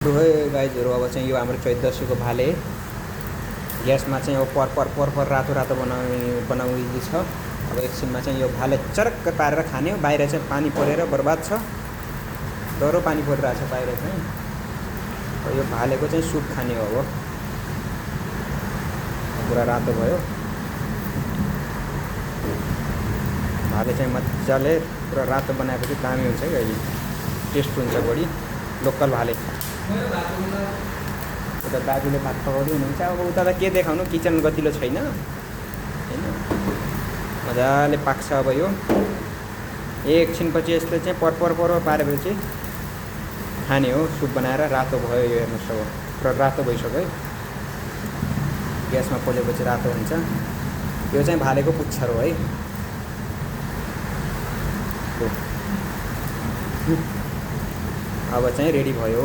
गाइजहरू अब चाहिँ यो हाम्रो 1400 को भाले ग्यासमा चाहिँ अब पर रातो रातो बनाउँदैछ। अब एकछिनमा चाहिँ यो भाले चरक्क पारेर खाने हो। बाहिर चाहिँ पानी परेर बर्बाद छ, डह्रो पानी परिरहेको छ बाहिर चाहिँ। अब यो भालेको चाहिँ सुप खाने हो। अब पुरा रातो भयो। भाले चाहिँ मजाले पुरा रातो बनाएपछि दामी हुन्छ है गाइज, टेस्ट हुन्छ बढी। लोकल भाले उता दाजुले भात पकाउँदै हुनुहुन्छ। अब उता त के देखाउनु, किचन गतिलो छैन हैन, मजाले पाक्छ। अब यो एकछिनपछि यसले चाहिँ पर पारेपछि खाने हो। सुप बनाएर रातो भयो यो, हेर्नुहोस् अब पुरा रातो भइसक्यो है। ग्यासमा पोलेपछि रातो हुन्छ। यो चाहिँ भालेको पुच्छर हो है। अब चाहिँ रेडी भयो।